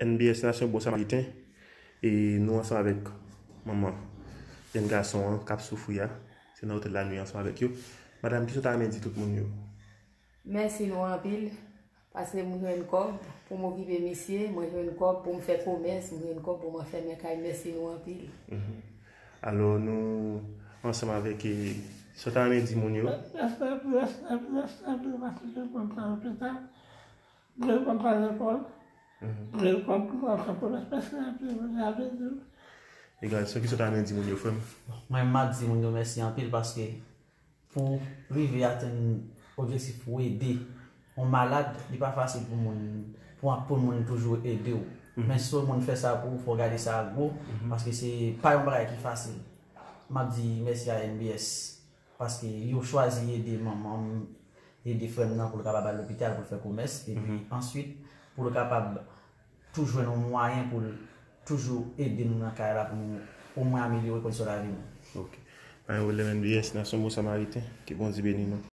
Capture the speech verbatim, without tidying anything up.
N B S Nasyon Bon Samariten, e nou ansanm avèk manman jèn gason an k ap soufri a. Se nan otèl la nou ye ansanm avèk yo. Madanm, kisa w ta renmen di tout moun yo? Mèsi nou anpil, paske m jwenn kòb pou m okipe misye, mwen jwenn kòb pou m fè komès, m jwenn kòb pou m anfèmen kay, mèsi nou anpil. Alò, nou ansanm avèk, e, sa w ta renmen di moun yo? Mèsi anpil, mèsi anpil, mèsi anpil, mèsi anpil, mèsi anpil. Mwen konn pa lekòl. Mwen konn pou mwen fè komès pèsonèl pou mwen avè di. Egal, se ki sot ane di moun yo, frè m? Mwen, m ap di moun yo mèsi anpil paske pou rive atenn objektif pou ede yon malad, li pa fasil pou moun, pou, pou moun toujou ede w. Men si yon moun fè sa pou ou, fò w gade sa ak gwo, paske se pa yon bagay ki fasil. M ap di mèsi a N B S. Paske yo chwazi ede manman m, ede frè m nan pou l kapab al lopital pou l fè komès. Epi answit, pou l kapab tou jwenn yon mwayen pou l toujou ede nou nan kay la pou nou omwen amelyore kondisyon lavi nou. Ok. Pa gen pwoblèm, N B S, Nasyon Bon Samariten, ke Bondye beni nou.